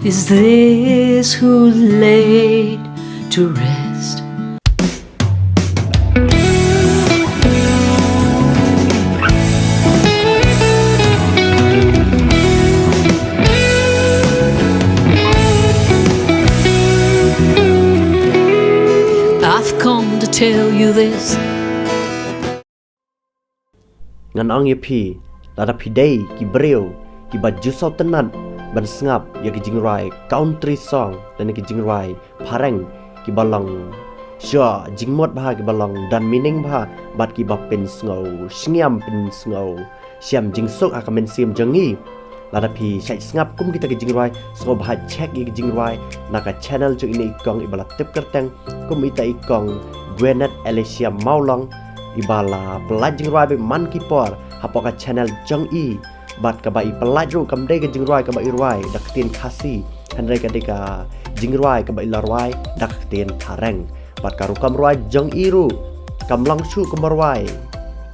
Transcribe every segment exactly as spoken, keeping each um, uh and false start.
Is this who laid to rest? I've come to tell you this. Ngan ong ïa phi, lada phi dei ki briew kiba ju sngewtynnat ban sngap ïa ki jingrwai country song lane ki jingrwai phareng kiba long sha jingmut bha, kiba long don meaning bha, bad kiba pynsngew shngiam, pynsngew shem jingsuk ha ka mynsiem jong ngi. Lada phi shait sngap kum kita ki jingrwai, sngewbha check ïa ki jingrwai na ka channel jong ine i kong iba la tip kyrteng kum ita i kong Gwyneth Alicia Mawlong, iba la pyllait jingrwai bad man ki por hapoh ka channel jong i. Bad kaba i pyllait ruh kam dei ka jingrwai kaba i rwai da ka ktien Khasi, hynrei ka dei ka jingrwai kaba i la rwai da ka ktien phareng. Bad ka rukom rwai jong i ruh kam long shuh kumba rwai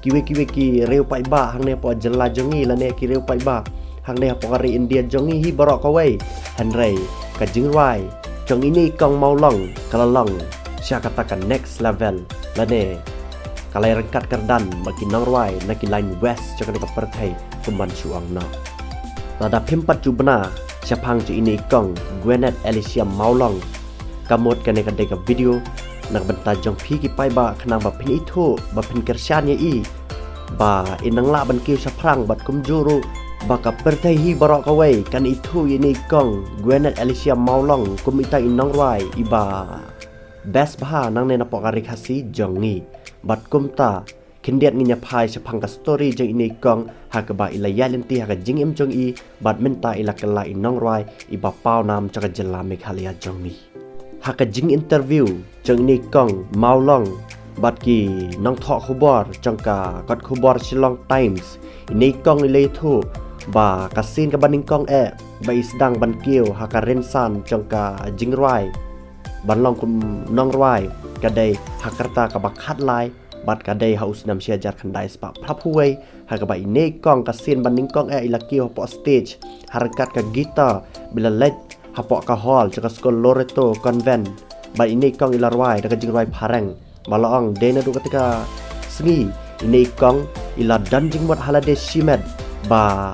kiwei kiwei ki riew paidbah hangne hapoh jylla jong i lane ki riew paidbah hangne hapoh ka ri India jong i hi baroh kawei. Hynrei ka jingrwai jong ine i kong Mawlong ka la long sha kata ka next level lane ka la ïaryngkat kyrdan bad ki nongrwai na ki line west jong kane ka pyrthei kumban shu ong noh. Lada phim pat ju bna shaphang jong ine i kong Gwyneth Alicia Mawlong, ka mut kane ka dei ka video na ka bynta jong phi ki paidbah khnang ba phin ithuh, ba phin kyrshan ïa i ba in nang lah ban kiew shaphrang bad kumjuh ruh ba ka pyrthei hi baroh kawei kan ithuh ïa ine i kong Gwyneth Alicia Mawlong kum ita i nongrwai iba best bha nangne napoh ka ri Khasi jong ngi. Bad kumta khyndiat ngin ïa phai shaphang ka story jong ine i kong ha kaba i la ïaid lynti ha ka jingim jong i bad mynta i la kylla i nongrwai iba paw nam jong ka jylla Meghalaya jong ngi. Ha ka jinginterview jong ine i kong Mawlong bad ki nongthoh khubor jong ka kot khubor Shillong Times, ine i kong i la ïathuh ba ka sien kaba nyngkong eh ba i sdang ban kiew ha ka rynsan jong ka jingrwai ban long kum nongrwai ka dei ha ka rta kaba khatlai bad ka dei ha u snem shi hajar khyndai spah phra phew wei, ha kaba ine i kong ka sien ba nyngkong eh i la kiew hapoh stage ha ryngkat ka guitar ba i la leit hapoh ka hall jong ka skul Loreto Convent. Bad ine i kong i la rwai da ka jingrwai phareng ba la ong dei naduh kata ka sngi ine i kong i la don jingmut ha lade shimet ba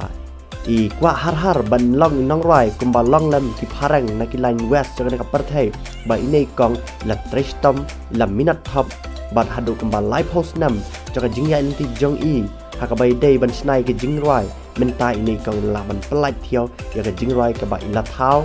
i kwah har har ban long i nongrwai kumba long lem ki phareng na ki line west jong kane ka pyrthei. Ba ine i kong i la trei shitom, i la minot thop bad haduh kumba laiphew snem jong ka jingïaid lynti jong i ha kaba i dei ban shna ïa ka jingrwai, mynta ine i kong i la lah ban pyllait thiaw ïa ka jingrwai kaba i la thaw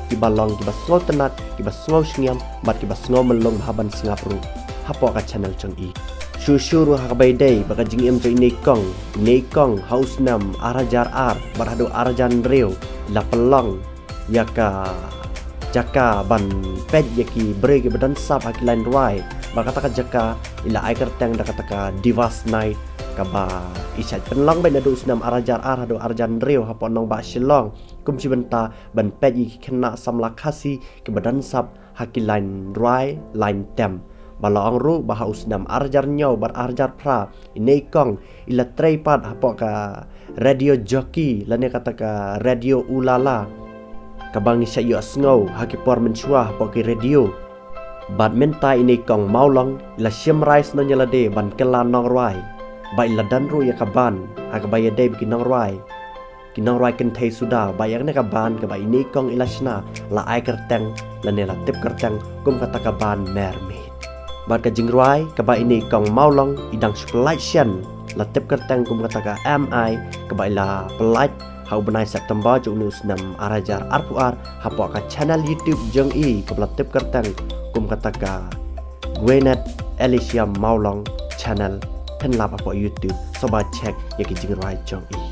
kiba long kiba sngewtynnat, kiba sngewshngiam bad kiba sngew myllung bha ban sngap ruh hapoh ka channel jong i. Shuh shuh ruh ha kaba i dei bad ka jingim jong ine i kong, ine i kong ha u snem ar hajar ar bad haduh ar hajar hynriew i la pynlong ïa ka jaka ban peit ïa ki briew kiba don sap ha ki line rwai. Bad kata ka jaka i la ai kyrteng da kata ka Divas Night, kaba i shait pynlong beit naduh u snem ar hajar ar haduh ar hajar hynriew hapoh nongbah Shillong kum shi bynta ban peit ïa ki khynnah samla Khasi kiba don sap ha ki line rwai, line tem. Ba la ong ruh ba ha u snem ar hajar hynñiew bad ar hajar phra ine i kong i la trei pat hapoh ka radio jockey lane kata ka radio Ulala, kaba ngi shait ïohsngew ha ki por mynshuwa hapoh ki radio. Bad mynta ine i kong Mawlong i la shim rai shnong ïa lade ban kylla nongrwai. Ba i la don ruh ïa ka band ha kaba ïadei bad ki nongrwai, ki nongrwai kynthei suda. Ba ïa kane ka band kaba ine i kong i la shna la ai kyrteng lane la tip kyrteng kum kata ka band Mermaid. Bad ka jingrwai kaba ine i kong Mawlong i dang shu pyllait shen la tip kyrteng kum kata ka M I, kaba i la pyllait ha u bnai September jong une u snem ar hajar arphew ar hapoh ka channel YouTube jong i kaba la tip kyrteng kum kata ka Gwyneth Alicia Mawlong channel. Phin lap hapoh YouTube, sngewbha check ïa ki jingrwai jong i.